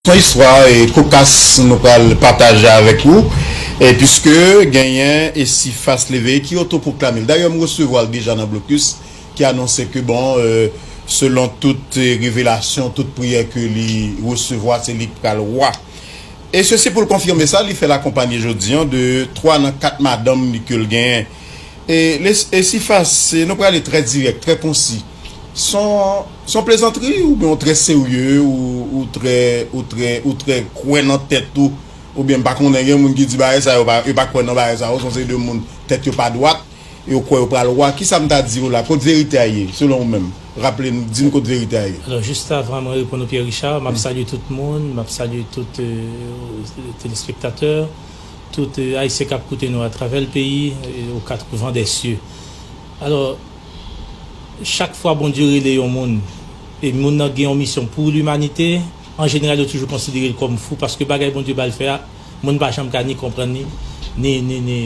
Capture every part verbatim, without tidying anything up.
Yon istwa e kokas nou pral pataje avèk ou, e piske genyen Esifas Leveye ki otopwoklame l. Dayè, m resevwa l deja nan blokis, ki anonse ke, bon, e, selon tout, e, revelasyon, tout priyè ke li resevwa, se li k pral wa. E sesi pou l konfime sa, li fè l akonpanye jodi a de twa nan kat madanm li ke l genyen. E, les, e si fas, e nou prale trè dirèk, trè konsi. Se yon, se yon plezantri oubyen w trè serye, ou, ou trè, ou trè, ou trè kwè nan tèt ou, oubyen m pa konnen, gen moun ki di bagay sa yo pa, yo pa kwè nan bagay sa yo, se yon seri de moun tèt yo pa dwat, yo kwè yo pral wa. Kisa m ta di w la? Kot verite a ye, selon ou menm? Raple n, di n kot verite a ye. Alò, jis avan mwen reponn ou, Pierre Richard, m ap salye tout moun, m ap salye tout, euh, telespektatè, tout, euh, Ayisyen k ap koute nou atravè l peyi, euh, aux quatre vents des cieux. Alò, chak fwa Bondye rele yon moun, e moun nan gen yon misyon pou limanite, an jeneral, yo toujou konsidere l kòm fou, paske bagay Bondye ba l fè a, moun pa janm ka ni konprann li, ni, ni, ni,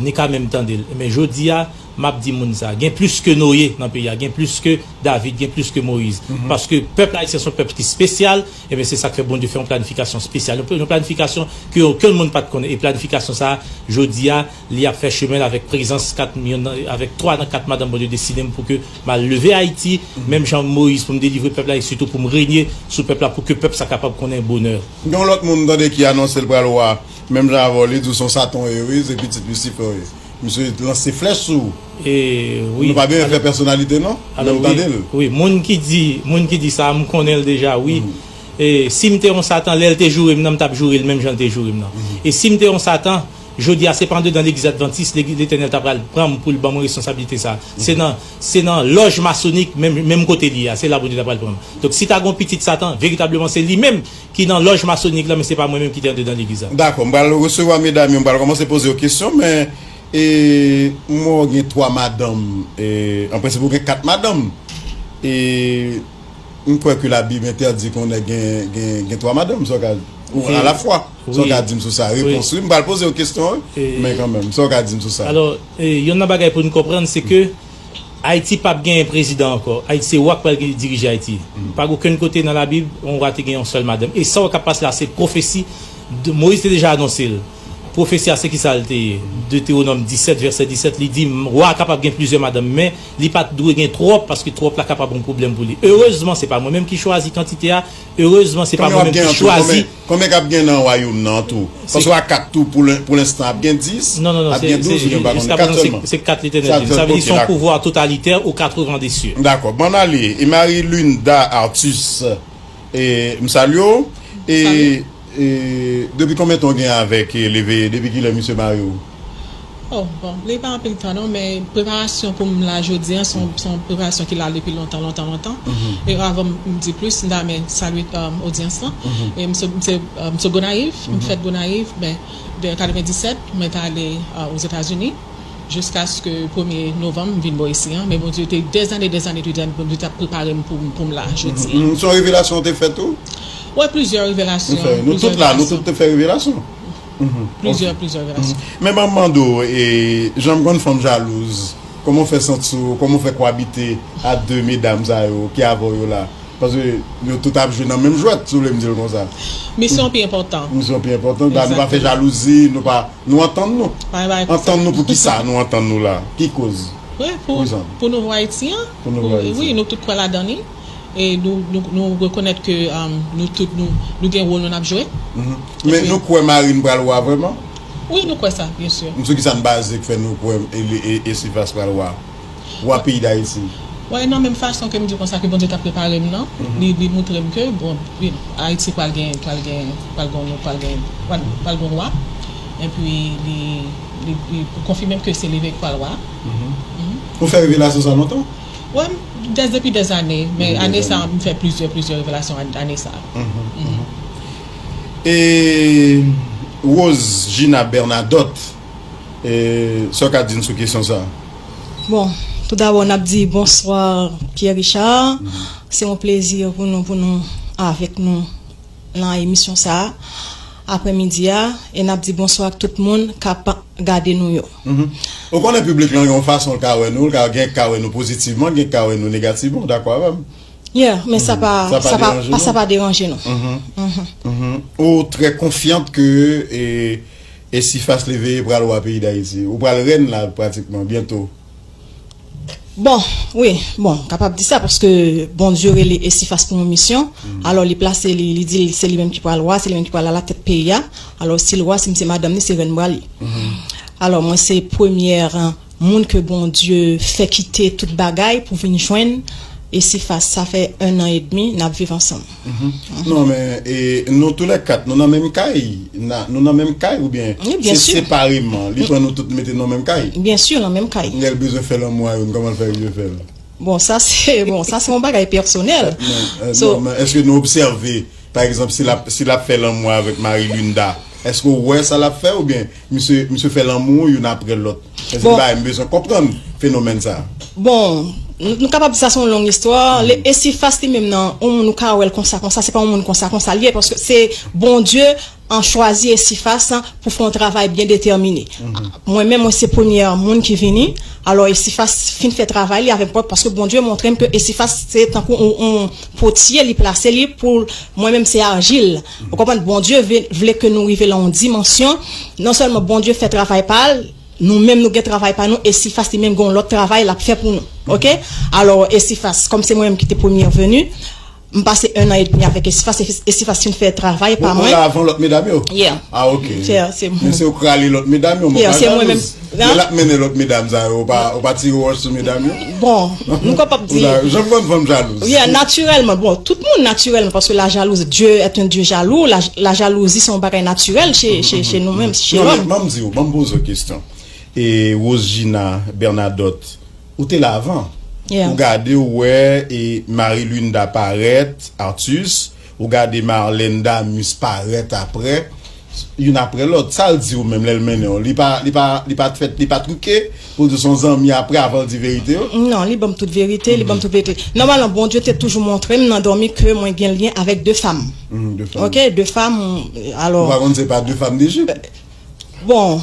ni ka menm tande l. Men jodi a, m ap di moun sa, gen plis ke Noye nan peyi a, gen plis ke David, gen plis ke Moyiz. Paske pèp ayisyen se yon pèp ki espesyal, ebyen, se sa k fè Bondye fè yon planifikasyon espesyal. Yon, yon planifikasyon ke okenn moun pa t konnen. E planifikasyon sa a, jodi a, li ap fè chemen l avèk prezans kat, yonn nan, avèk twa nan kat madanm Bondye deside m pou ke m al leve Ayiti, menm jan Moyiz, pou m delivre pèp la, e sitou pou m renye sou pèp la, pou ke pèp sa kapab konnen bonè. Gen yon lòt moun m tande ki anonse l pral wa, menm jan avè w, li di w se yon Satan w ye, wi, se pitit Lisifè w ye. Misye lanse flèch sou ou. E, wi. Nou pa bezwen fè pèsonalite, non. Alò, men m tande l. Wi, moun ki di, moun ki di sa, m konnen l deja, wi. E si m te yon Satan, lè l te joure m nan, m t ap joure l menm jan l te joure m nan. E si m te yon Satan, jodi a, se pa andedan legliz advantis, legliz Letènèl ta pral pran m pou l ban mwen responsablite sa. Se nan, se nan lòj masonik, menm, menm kote li ye a, se la Bondye ta pral pran m. Donk, si ta gen yon pitit Satan, veritableman, se li menm ki nan lòj masonik la, men se pa mwen menm ki te andedan legliz la. Dakò, m pral resevwa medam yo, m pral kòmanse poze yo kesyon, men, e, m wè w gen twa madanm, e, an prensip, ou gen kat madanm. E m kwè ke Labib entèdi ke yon nèg gen, gen, gen twa madanm, sa w ka, ou, alafwa. Sa w ka di m sou sa? Repons, wi. M pral poze yo kesyon, wi, men kanmenm, sa w ka di m sou sa? Alò, e, yonn nan bagay pou n konprann, se ke Ayiti p ap genyen prezidan ankò. Ayiti, se wa k pral dirije Ayiti. Pa gen okenn kote nan Labib yon wa te gen yon sèl madanm. E sa w ap pase la, se pwofesi. Moyiz te deja anonse l. Pwofesi a, se ki sa l te ye? Detewonòm disèt, vèsè disèt, li di, wa a kapab gen plizyè madanm, men li pa t dwe gen twòp, paske twòp la kapab yon pwoblèm pou li. Erezman, se pa mwen menm ki chwazi kantite a. Erezman, se pa mwen menm ki chwazi. Konbyen k ap gen nan wayòm nan an tou? Paske w a kat tou, pou lenstan, ap gen dis, ap gen douz, ou gen pa konnen, kat sèlman. Se kat Letènèl di m. Sa vle di se yon pouvwa totalitè aux quatre vents des cieux. Dakò, bon, ale. E Marie Linda Artus, e, m salye w. E, e depi konbyen tan w gen avèk, e, Leveye? Depi kilè misye mare w? Oh, bon, li pa anpil tan non, men preparasyon pou m la jodi a, se yon, se yon preparasyon ki la depi lontan, lontan, lontan. E avan m di plis, m ta renmen salye, um, odyans lan. E m se, m se, um, m se Gonayiv, m fèt Gonayiv, men de katrevenndisèt, mwen t ale, uh, Ozetazini, jiskaske premye novanm, m vin bò isi an. Men Bondye te dèzane, dèzane, dèzane, Bondye t ap prepare m pou, pou m la jodi a. Se yon revelasyon w te fè tou? Wi, plizyè revelasyon. Nou tout la, nou tout te fè revelasyon. Plizyè, plizyè relasyon. Men ban m mande w, e, jan m konn fanm jalouz, kòman w fè santi w, kòman w fè kowabite a de medam sa yo ki avè w yo la? Paske yo tout ap jwe nan menm jwèt, si w vle m di l konsa. Misyon pi enpòtan. Misyon pi enpòtan. Ba, nou pa fè jalouzi, nou pa, nou antann nou. Antann nou pou ki sa nou antann nou la? Ki koz? Wi, pou, pou nouvo Ayiti an. Pou nouvo Ayiti. Wi, nou tout kwè ladan li. E nou, nou, nou rekonèt ke, um, nou tout, nou, nou gen wòl nou n ap jwe. Men nou kwè Marine pral wa vrèman? Wi, nou kwè sa, byen si. Sou ki sa n baze k fè nou kwè e, e, e, Esifas pral wa? Wa peyi Dayiti. Wi, nan menm fason ke m di konsa ke Bondye t ap prepare m nan, li, li montre m ke, bon, wi, Ayiti pral gen, pral gen, pral gen, pral gen, pral, pral gen wa. Epi li, li, li konfime m ke se Leveye k pral wa. Ou fè revelasyon sa lontan? Wi, dè, depi dèzane, men ane sa, m fè plizyè, plizyè revelasyon an, ane sa. E Rose Gina Bernadotte, e, sa w ka di n sou kesyon sa? Bon, toudabò, n ap di bonswa, Pierre Richard. Se yon plezi pou nou, pou nou avèk nou nan emisyon sa a, aprèmidi a, e n ap di bonswa ak tout moun k ap gade nou yo. Ou konnen piblik lan gen yon fason l ka wè nou, l ka gen k ka wè nou pozitivman, gen k ka wè nou negativman, w dakò avè m? Yeah, men sa pa sa pa sa pa deranje nou. Ou trè konfyant ke Esifas Leveye pral wa peyi Dayiti. Ou pral rèn la pratikman byento. Bon, wi, bon, kapab di sa paske Bondye rele Esifas pou yon misyon. Alò li plase li, li di se li menm ki pral wa, se li menm ki pral alatèt peyi a. Alò si l wa, si m se madanm li, se rèn m pral ye. Alò mwen se premyè moun ke Bondye fè kite tout bagay pou vin jwenn Esifas. Sa fè ennan edmi n ap viv ansanm. Non, men e, nou toulèkat, nou nan menm kay? Nou nan menm kay oubyen se separeman? Li pran nou tout mete nan menm kay? Byen si, nan menm kay. Lè l bezwen fè lanmou a youn, kòman l fè rive fè l? Bon, sa se bon, sa se yon bagay pèsonèl. Non, men èske nou obsève pa egzanp, si l ap si l ap fè lanmou avèk Marie Linda, èske w wè sa l ap fè oubyen misye misye fè lanmou youn apre lòt? Èske bagay m bezwen konprann fenomèn sa? Bon, nou kapab di sa se yon long istwa. Esifas li menm nan yon moun ou ka wè l konsa konsa, se pa yon moun konsa konsa li ye paske se Bondye an chwazi Esifas pou fè yon travay byen detèmine. Mwen menm mwen se premyè moun ki vini. Alò Esifas fin fè travay li avèk pwòp paske Bondye montre m ke Esifas se tankou yon potye li plase li pou mwen menm se ajil. Ou konprann? Bondye vle ke nou rive lan yon dimansyon. Non sèlman Bondye fè travay pa l, nou menm nou gen travay pa nou. Esifas li menm gen yon lòt travay l ap fè pou nou. Oke? Alò Esifas kòm se mwen menm ki te premyè veni, m pase ennan edmi avèk Esifas. Esifas fin fè travay pa mwen. Ou la avan lòt medam yo? Yeah. Ah ok. Men se ou k rale lòt medam yo? Mwen pa jalou. Lè l ap mennen lòt medam sa yo, ou pa ou pa tire wòch sou medam yo? Bon, nou kapab di. Jan m konn fanm jalouz. Yeah, natirèlman. Bon, tout moun natirèlman paske la jalouzi, Dieu est un Dieu jaloux. La, la jalouzi se yon bagay natirèl che che che nou menm, che lòm. Ban m di w, ban m poze w kesyon. E Rosegina Bernadotte, ou te la avan. Ou gade ou wè e Marie Linda parèt, Artus, ou gade Marlène Damus parèt aprè, youn aprè lòt. Sa l di w menm lè l mennen w? Li pa li pa li pa t fèt, li pa twouke pou l di w se yon zanmi aprè avan l di verite yo? Non, li ban m tout verite, li ban m tout verite. Nòmalman Bondye te toujou montre m nan dòmi ke mwen gen lyen avèk de fanm. Oke, de fanm. Alò. Ou pa konn se pa de fanm Dejip? Bon.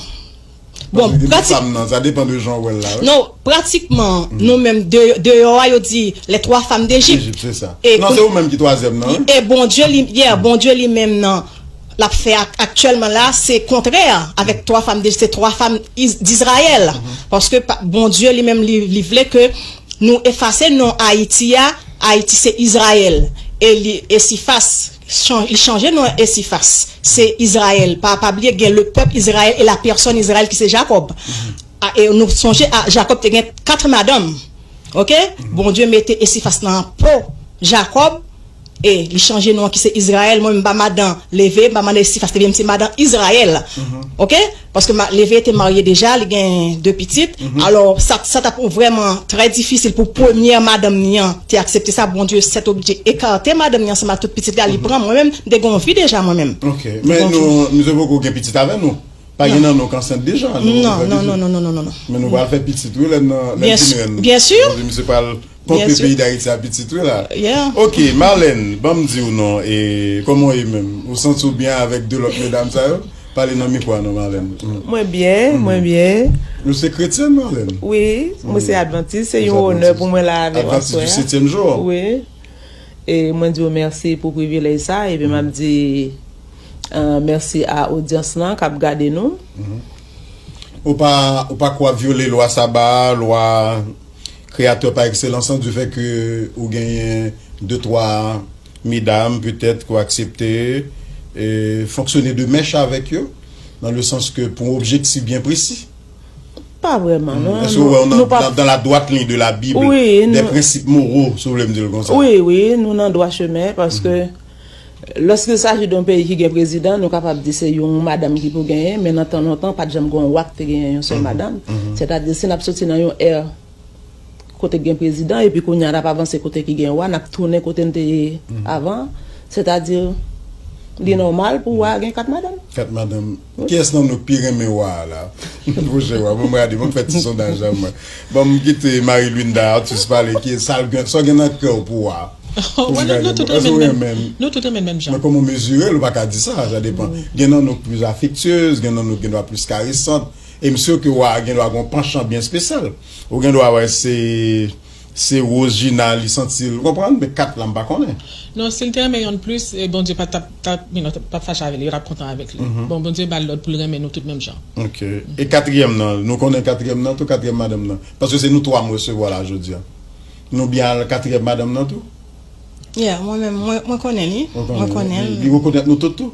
Bon, pratik. Sa depann de jan w wè l la wi. Non, pratikman nou menm deyò a yo di les trois femmes d'Égypte. D'Égypte, se sa. Non, se ou menm ki twazyèm nan wi. E Bondye li, yeah, Bondye li menm nan l ap fè aktyèlman la se kontrè avèk twa fanm de se twa fanm Izrayèl. Paske Bondye li menm li vle ke nou efase non Ayiti a. Ayiti se Izrayèl. E li Esifas, li chanje non Esifas, se Izrayèl. Pa pa bliye gen le pèp Izrayèl e la pèsòn Izrayèl ki se Jakòb. E nou sonje Jakòb te gen kat madanm. Oke? Bondye mete Esifas nan po Jakòb. E li chanje non an ki se Izrayèl. Mwen m pa madan Leveye, m pa madan Esifas, Leveye m se madan Izrayèl. Oke? Paske Leveye te marye deja, li gen de pitit. Alò sa sa t ap vrèman trè difisil pou premyè madanm ni an te aksepte sa. Bondye sètoblije ekate madanm ni ansanm ak tout pitit li a, li pran mwen menm, m te gen yon vi deja mwen menm. Oke. Men nou, misye poko gen pitit avè nou? Pa gen nan nou k ansent deja? Non, non, non, non, non, non, non. Men nou pral fè pitit wi lè n nan lè n fin rèn. Byen si. Bondye misye pral Ponpe peyi Dayiti a pitit wi la. Ok, Marlène, ban m di w non, e kòman w ye menm? Ou santi w byen avèk de lòt medam sa yo? Pale nan mikwo a non, Marlène. Mwen byen, mwen byen. Ou se kretyèn, Marlène? Wi, mwen se advantis, se yon onè pou mwen la avè w aswè a. Advantis du setyèm jou. Wi. E mwen di w mèsi pou privilèj sa, epi m ap di mèsi a odyans lan k ap gade nou. Ou pa, ou pa kwè w ap vyole lwa saba a, lwa Kreyatè pa ekselans lan, du fait que ou genyen de twa medam petèt ke w aksepte fonksyone de mèch avèk yo, dans le sens que pou yon objektif byen presi. Pa vrèman non. Èske ou wè w nan dans la droite ligne de la Bible, des principes moraux, si w vle m di l konsa? Wi, wi, nou nan dwa chemen paske lòske il s'agit de yon peyi ki gen prezidan, nou kapab di se yon madanm ki pou genyen, men nan tan lontan pa t janm gen yon wa ki te genyen yon sèl madanm. Sètadi si n ap soti nan yon è kote k gen prezidan, epi kounye a n ap avanse kote ki gen wa, n ap tounen kote n te ye avan. Sètadi, li nòmal pou wa a gen kat madanm. Kat madanm. Kiyès nan nou k pi renmen wa a la? Monchè, wa, ban m gade, ban m fè ti sondaj la mwen. Ban m kite Marie Linda Artus pale, kiyès sa l gen, sa w gen nan kè w pou wa a? Bon, nou, nou tout renmen l menm, nou tout renmen l menm jan. Men kòman w mezire l, ou pa ka di sa, sa depann. Gen nan nou k plis afektyez, gen nan nou k gen dwa plis karesan. E m si ke wa a gen dwa gen yon panchan byen espesyal. Ou gen dwa wè se Se Rose Gina, li santi l, ou konprann? Men kat la, m pa konnen. Non, si l te renmen yonn plis, e Bondye pa t ap, t ap, you know, pa t fache avè li, yo t ap kontan avèk li. Bon, Bondye ba l lòd pou l renmen nou tout menm jan. Ok. E katriyèm nan, nou konnen katriyèm nan tou, katriyèm madanm nan? Paske se nou twa m resevwa la jodi a. Nou byen al katriyèm madanm nan tou? Yeah, mwen menm, mwen, mwen konnen li. Mwen konnen li. Li rekonèt nou tout tou?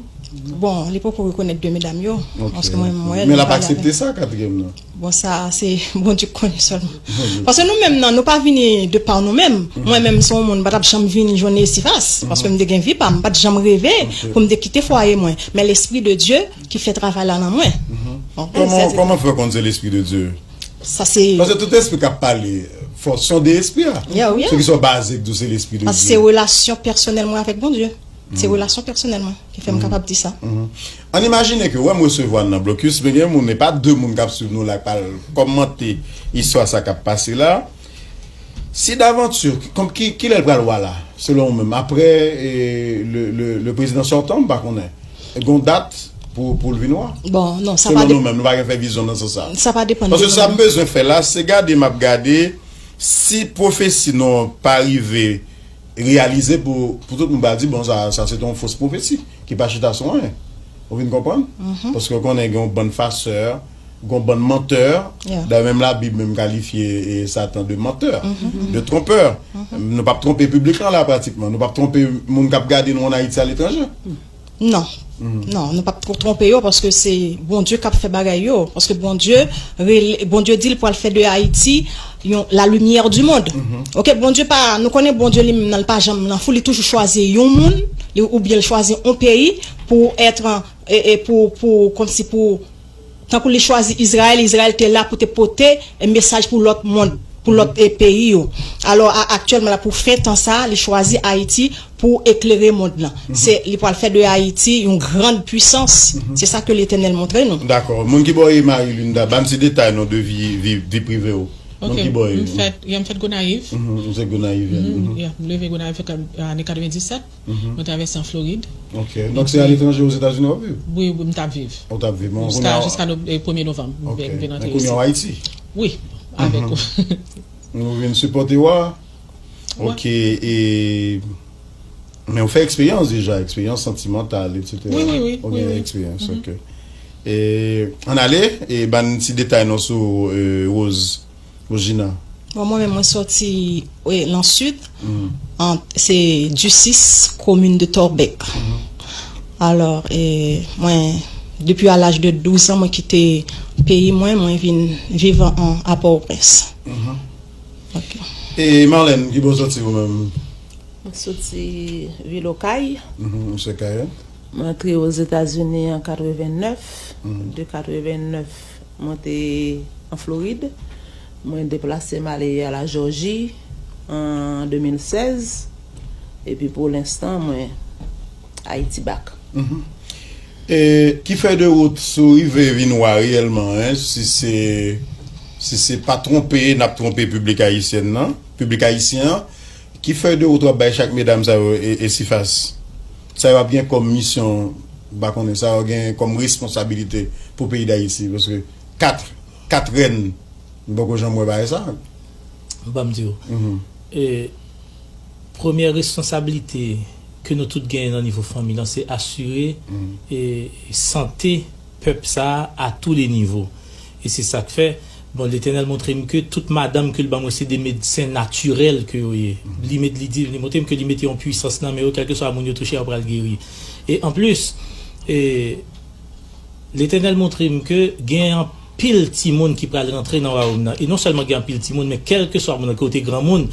Bon, li poko rekonèt de medam yo. Paske mwen, mwen, men l ap aksepte sa, katriyèm nan? Bon, sa, se Bondye k konnen sèlman. Paske nou menm nan, nou pa vini de pa nou menm. Mwen menm, se yon moun, m pa t ap janm vin jwenn Esifas. Paske m te gen vi pa m, m pa t janm reve pou m te kite fwaye mwen. Men Lespri de Dye ki fè travay la nan mwen. Kòman, kòman fè w konn se Lespri de Dye? Sa se. Paske tout espri k ap pale, fò sonde espri a. Yeah, yeah. Se ki sou baze k di w se Lespri de Dye. Paske se relasyon pèsonèl mwen avèk Bondye. Se relasyon pèsonèl mwen ki fè m kapab di sa. Ann imajine ke, wè, m resevwa l nan blokis, men gen moun, e pa de moun k ap swiv nou la, k pral kòmante istwa sa k ap pase la. Si davanti, kòm ki, kilè l pral wa la, selon ou menm? Apre, e, le, le, le prezidan sòtan, m pa konnen. Gon dat pou, pou l vin wa? Bon, non, sa pa. Selon nou menm, nou pa gen fè vizyon nan sans sa. Sa pa depann de nou menm. Paske sa m bezwen fè la, se gade, m ap gade si pwofesi nou an pa rive reyalize pou, pou tout moun pa di, bon, sa, sa se te yon fos pwofesi ki pa chita sou anyen. Ou vin konprann? Paske w konnen gen yon bann fasè, gen yon bann mantè. Dayè, menm Labib menm kalifye, e, Satan de mantè, de twompè. Nou p ap twonpe piblik lan la, pratikman. Nou p ap twonpe moun k ap gade nou ann Ayiti, aletranje. Non. Non, nou p ap twonpe yo paske se Bondye k ap fè bagay yo. Paske Bondye, Bondye di l pral fè de Ayiti yon, la lumière du monde. Ok, Bondye pa, nou konnen Bondye li menm nan, li pa janm nan fou, li toujou chwazi yon moun, li, oubyen li chwazi yon peyi pou èt, e, e pou, pou, kòmsi pou, tankou li chwazi Izrayèl, Izrayèl te la pou te pote, e, mesaj pou lòt mond, pou lòt, e, peyi yo. Alò, a, aktyèlman la, pou fen tan sa, li chwazi Ayiti pou eklere mond lan. Se, li pral fè de Ayiti yon grande puissance. Se sa ke Letènèl montre nou. Dakò. Moun ki bò w ye, Marie Linda? Ban m ti detay non de vi, vi, vi prive w. Moun ki bò w ye? M fèt, yeah, m fèt Gonayiv. Ou se Gonayiv, yeah. Yeah, m leve Gonayiv ane katrevenndisèt. Mwen travèse an Florid. Ok. Donk se aletranje Ozetazini w ap viv? Wi, wi, m t ap viv. Ou t ap viv. Bon, jiska, jiska premye novanm, m vin rantre isi. Kounye a w Ayiti? Wi, avèk ou. Nou vin sipòte w a. Ok, e, men ou fè eksperyans deja, eksperyans santimantal, etsetera. Wi, wi, wi. Ou gen eksperyans, ok. E, ann ale, e ban n ti detay non sou, e, Rose. Regina. Bon, mwen menm, mwen sòti, wi, nan sid. Se Ducis, komin de Torbeck. Alò, e, mwen, depi a laj de douz an, mwen kite peyi mwen, mwen vin viv an, a Pòtoprens. Ok. E Marlène, ki bò w sòti ou menm? Mwen soti vil Okay. Ou se Kayè? Mwen antre Ozetazini an katrevennèf. De katrevennèf, mwen te an Florid. Mwen deplase m ale a la Jòji an de mil sèz. Epi pou lenstan, mwen Ayiti bak. E ki fèy de wout si w rive vin wa reyèlman, en, si se, si se pa twonpe, n ap twonpe piblik ayisyèn nan, piblik ayisyen an, ki fèy de wout w ap bay chak medam sa yo, e, e Esifas? Sa yo ap gen kòm misyon, m pa konnen, sa yo gen kòm responsabilite pou peyi Dayiti? Paske kat, kat rèn, m poko janm wè bagay sa. Ban m di w. E, premyè responsablite ke nou tout genyen nan nivo fanmi lan, se asire, e, sante pèp sa a, à tous les niveaux. E se sa k fè, bon, Letènèl montre m ke tout madanm ke l ban mwen, se de medsen natirèl ke yo ye. Li met, li di, li montre m ke li mete yon pwisans nan men yo, kèlkeswa moun yo touche, yo pral geri. E anplis, e, Letènèl montre m ke gen anpil timoun ki pral rantre nan wayòm nan. E non sèlman gen anpil timoun, men kèlkeswa moun nan, ke w te granmoun,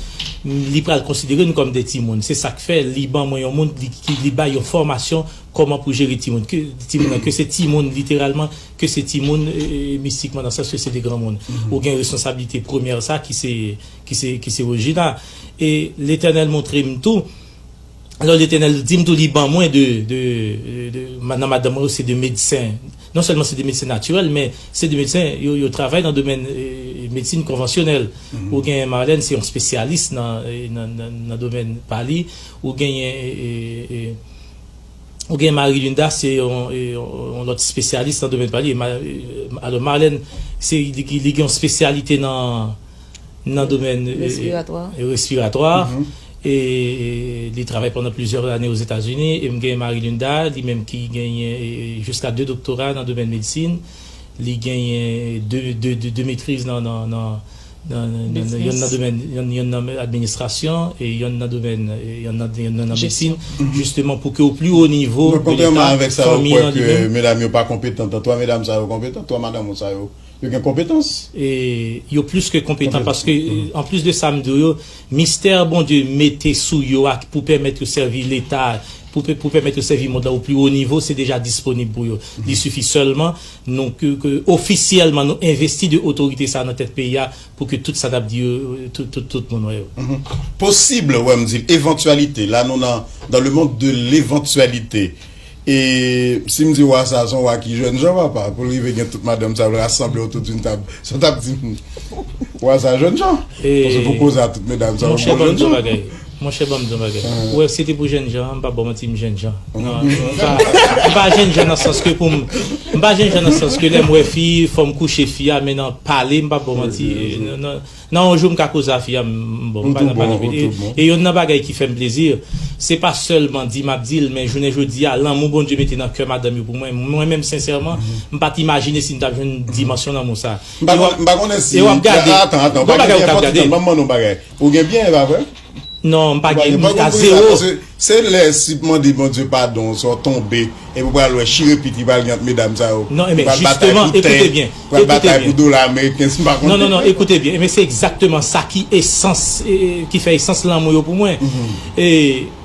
li pral konsidere nou kòm de timoun. Se sa k fè li ban mwen yon moun, li, ki, li bay yon fòmasyon kòman pou jere timoun. Ke, timoun nan, ke se timoun literalman, ke se timoun, e, e, mistikman, nan sans ke se de granmoun. Ou gen responsablite premyè sa ki se, ki se, ki se Regina. E Letènèl montre m tou, Alò, Letènèl di m tou, li ban mwen de, de, de, ma-, nan madanm mwen yo, se de medsen. Non sèlman se de medsen natirèl, men se de medsen, yo, yo travay nan domèn, e, medsin konvansyonèl. Ou gen Marlène, se yon espesyalis nan, e, nan, nan, nan domèn pa li. Ou genyen, e, e, e, ou gen Marie Linda, se yon, e, yon, yon lòt espesyalis nan domèn pa li. E Ma-, e, alò, Marlène, se, li, li gen yon espesyalite nan, nan domèn e, respiratwa. E, respiratwa. E, e, li travay pandan plizyè ane Ozetazini, e m gen Marie Linda, li menm ki genyen e, e, jiska de doktora nan domèn medsin. Li genyen de, de, de, de metriz nan, nan, nan, nan, nan, nan, yonn nan domèn, yonn, yonn nan administrasyon, e yonn nan domèn, e yonn nan, yonn nan, nan medsin, jisteman pou ke o pli wo nivo de Leta, fanmi an li menm. Donk, kontrèman avèk sa, ou kwè ke medam yo pa konpetan, twa medam sa yo konpetan, twa madanm ou sa yo, yo gen konpetans? E yo plis ke konpetan, paske, anplis de sa m di w yo, mistè Bondye mete sou yo a pou pèmèt yo sèvi Leta, pou, pou pèmèt yo sèvi mond lan o pli wo nivo, se deja disponib pou yo. Li sifi sèlman nou, ke, ke ofisyèlman, nou envesti de otorite sa nan tèt peyi a pou ke tout sa n ap di yo, tout, tout, tout moun wè yo. Posib, wè m di l, evantyalite, la nou nan dans le monde de l'éventualité. E si m di wa sa, se yon wa ki jènjan, papa, pou l rive gen tout madanm sa yo rasanble otou d'une table. Sa w t ap di m, wa sa jènjan. Paske pou koze a tout medam sa yo, monchè, bon, ban m di yon bagay. Monchè, ban m di yon bagay. Ou wè, si se te pou jènjan, m p ap ba w manti, m jènjan. Non, m pa, m pa jènjan nan sans ke pou m, m pa jènjan nan sans ke lè m wè fi, fò m kouche fi a, men nan pale, m p ap ba w manti. Nan, nan, nan yon jou, m ka koze a fi a, m, m bon, m pa nan pale. E, e yonn nan bagay ki fè m plezi, se pa sèlman di m ap di l, men jounen jodi a, lanmou Bondye mete nan kè madanm yo pou mwen, mwen menm, sensèman, m pa t imajine si m t ap jwenn dimansyon lanmou sa. M pa konnen, m pa konnen si, atan, atan, ou pa gen byen, fò ti tan, ban m mande yon bagay. Ou gen byen, e pa vre? Non, m pa gen, a zewo. Se lè si mande Bondye padon, sa w tonbe, epi w pral wè chire piti pral gen ant medam sa yo. Non, men jisteman, ekoute byen, pral batay pou dola ameriken, si m pa konnen. Non, non, non, ekoute byen, men se egzakteman sa ki esans, e, e, ki fè esans lanmou yo pou mwen. E,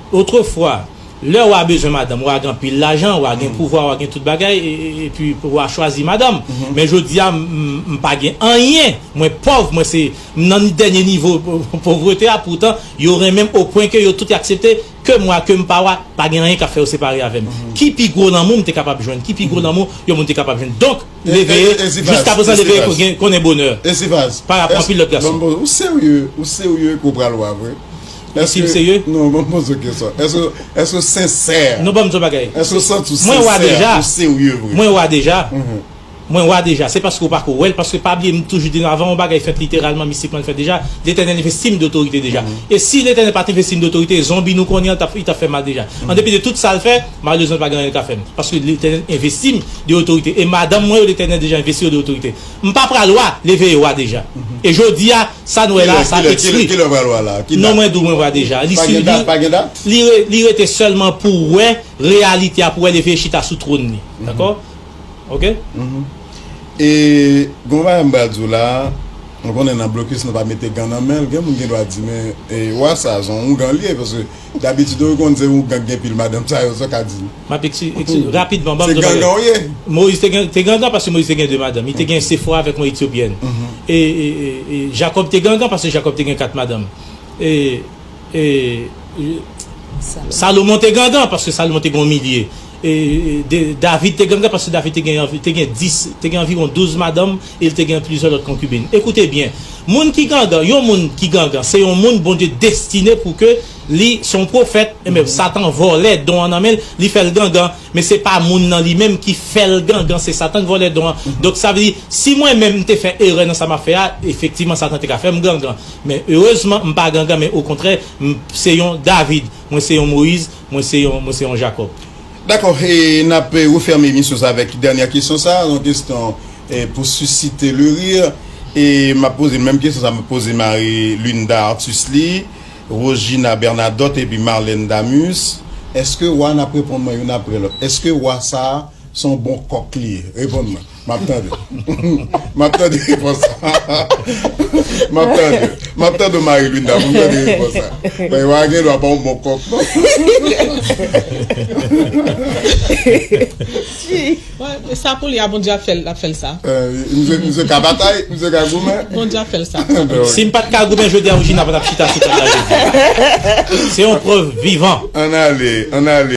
otrefwa, lè w a bezwen madanm, w a gen anpil lajan, w a gen pouvwa, w a gen tout bagay, e, e, epi w a chwazi madanm. Men jodi a, m, m, m pa gen anyen, mwen pòv, mwen se, m nan dènye nivo povrete a, poutan, yo renmen m o pwen ke yo tout aksepte ke m wa, ke m pa wa, pa gen anyen k ap fè yo separe avè m. Ki pi gwo lanmou m te kapab jwenn? Ki pi gwo lanmou yon moun te kapab jwenn? Donk, Leveye, jiska prezan, Leveye konnen bonè. Esifaz, pa rapò anpil lòt gason. Ou serye, ou serye ke w pral wa vre? E si m serye? Non, ban m poze w kesyon. Èske, èske w sensè? Non, ban m di w bagay. Èske w santi w sensè? Ou serye vre? Mwen wa deja. Mwen wa deja. Se paske w pako wè l, paske pa bliye m toujou di nou, avan yon bagay fèt literalman, mistikman l fèt deja, Letènèl envesti m de otorite deja. E si Letènèl pa t envesti m de otorite, zonbi nou konnen an, t ap, li t ap fè mal deja. An depi de tout sa l fè, malerezman, pa gen anyen l ka fè m. Paske Letènèl envesti m de otorite. E madanm mwen yo, Letènèl deja envesti yo de otorite. M pa pral wa, Leveye wa deja. E jodi a, sa n wè la, sa eksplike. Kilè, kilè, kilè w pral wa la? Non, mwen di w mwen wa deja. Li, li, li re-, li rete sèlman pou wè reyalite a, pou wè Leveye chita sou twòn li. Dakò? Oke? E, gon bagay m pral di w la, nou konnen nan blokis nou pa mete gan nan men l, gen moun gen dwa di, men, e, wa sa, se yon ougan l ye, paske dabitid ou konn se ougan k gen pil madanm sa yo, sa w ka di. M ap ekspli-, ekspli-, rapidman, ban m di w yon bagay. Se gangan w ye. Moyiz te gen, te gangan paske Moyiz te gen de madanm. Li te gen Sefora avèk yon Etyopyèn. E, e, e, e Jakòb te gangan paske Jakòb te gen kat madanm. E, e, e, Salomon te gangan paske Salomon te gen yon milye. E, e, de, David te gangan paske David te gen anvi-, te gen dis, te gen anviwon douz madanm e l te gen plizyè lòt konkibin. Ekoute byen, moun ki gangan, yon moun ki gangan, se yon moun Bondye destine pou ke li se yon pwofèt, enben Satan vòlè don an nan men l, li fè l gangan, men se pa moun nan li menm ki fè l gangan, se Satan k vòlè don an. Donk sa vle di, si mwen menm m te fè erè nan sa m ap fè a, efektivman Satan te ka fè m gangan. Men erezman, m pa gangan, men okontrè, m se yon David, mwen se yon Moyiz, mwen se yon, mwen se yon Jakòb. Dakò, e n ap, e, refèmen emisyon sa avèk dènyè kesyon sa, yon kesyon, e, pou sisite le rir. E m ap poze l menm kesyon sa, m ap poze Marie Linda Artus li, Rosegina Bernadotte epi Marlène Damus. Èske wa, n ap reponn mwen youn apre lòt, èske wa sa a se yon bon kòk li ye? Reponn mwen. M ap tande. M ap tande repons sa. M ap tande. M ap tande Marie Linda pou m tande repons sa. Men wa gen dwa pa yon bon kòk, non. Wi, sa pou li a, Bondye ap fè l, ap fè l sa. E, misye, misye ka batay, misye ka goumen. Bondye ap fè l sa. Si m pa t ka goumen jodi a, Rosegina pa t ap chita sou tab la jodi a. Se yon prèv vivan. Ann ale, ann ale.